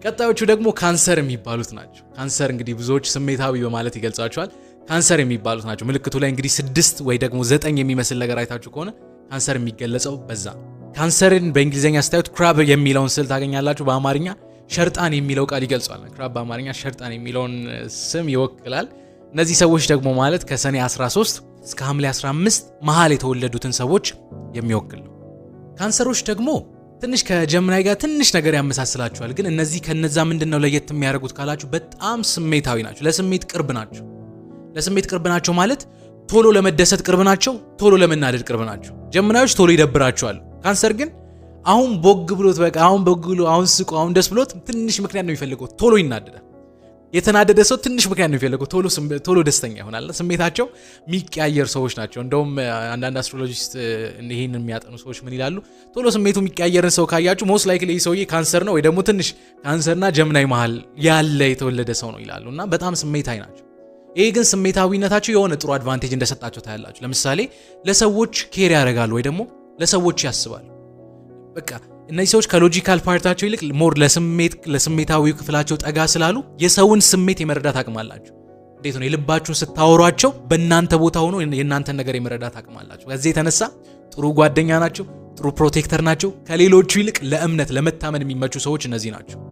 ቀጣዮቹ ደግሞ ካንሰር የሚባሉት ናቸው። ካንሰር እንግዲህ ብዙዎች ስሜታዊ በማለት ይገልጿቸዋል። ካንሰር የሚባሉት ናቸው። ምልክቱ ላይ እንግዲህ 6 ወይ ደግሞ 9 የሚመስል ነገር አይታችሁ ከሆነ ካንሰር የሚገለጸው በዛ። ካንሰርን በእንግሊዝኛ ስታዩት crab የሚለውን ስዕል ታገኛላችሁ። በአማርኛ ሸርጣን የሚለው ቃል ይገልጸዋል። Crab በአማርኛ ሸርጣን የሚለውን ስም ይወክላል። እነዚህ ሰዎች ደግሞ ማለት ከሰኔ 13 እስከ ሐምሌ 15 መሃል የተወለዱትን ሰዎች የሚወክል ነው። ካንሰሮች ደግሞ ትንሽ ከ Gemini ጋር ትንሽ ነገር ያመሳስላቸዋል። ግን እነዚህ ከነዛ ምንድን ነው ለየት የሚያደርጉት ካላችሁ በጣም ስሜታዊ ናቸው። ለስሜት ቅርብ ናቸው። ለስሜት ቅርብ ናቸው ማለት ቶሎ ለመደሰት ቅርብ ናቸው፣ ቶሎ ለመናደድ ቅርብ ናቸው። Gemini ዮች ቶሎ ይደብራቸዋል። ካንሰር ግን አሁን ቦግ ብሎት፣ በቃ አሁን ቦግ ብሎ፣ አሁን ስቆ፣ አሁን ደስ ብሎት ትንሽ ምክንያት ነው የሚፈልገው፣ ቶሎ ይናደዳል። የተናደደ ሰው ትንሽ ምክንያት ነው የሚፈልገው፣ ቶሎ ደስተኛ ይሆናል። ስሜታቸው የሚቀያየር ሰዎች ናቸው። እንደውም አንዳንድ astrologist፣ ይህን የሚያጠኑ ሰዎች ምን ይላሉ? ቶሎ ስሜቱ የሚቀያየርን ሰው ካያችሁ most likely ይህ ሰውዬ ካንሰር ነው ወይ ደግሞ ትንሽ ካንሰርና Gemini መሃል ያለ የተወለደ ሰው ነው ይላሉ። እና በጣም ስሜታዊ ናቸው። ይሄ ግን ስሜታዊነታቸው የሆነ ጥሩ advantage እንደሰጣቸው ታያላችሁ። ለምሳሌ ለሰዎች care ያደርጋሉ ወይ ደግሞ ለሰዎች ያስባሉ። በቃ እነዚህ ሰዎች ከ logical part ኣቸው ይልቅ more ለስሜታዊ ክፍላቸው ጠጋ ስላሉ የሰውን ስሜት የመረዳት አቅም አላቸው። እንዴት ነው፣ የልባችሁን ስታወሯቸው በእናንተ ቦታ ሆኖ የእናንተን ነገር የመረዳት አቅም አላቸው። ከዚህ የተነሳ ጥሩ ጓደኛ ናቸው፣ ጥሩ protector ናቸው። ከሌሎቹ ይልቅ ለእምነት ለመታመን የሚመቹ ሰዎች እነዚህ ናቸው።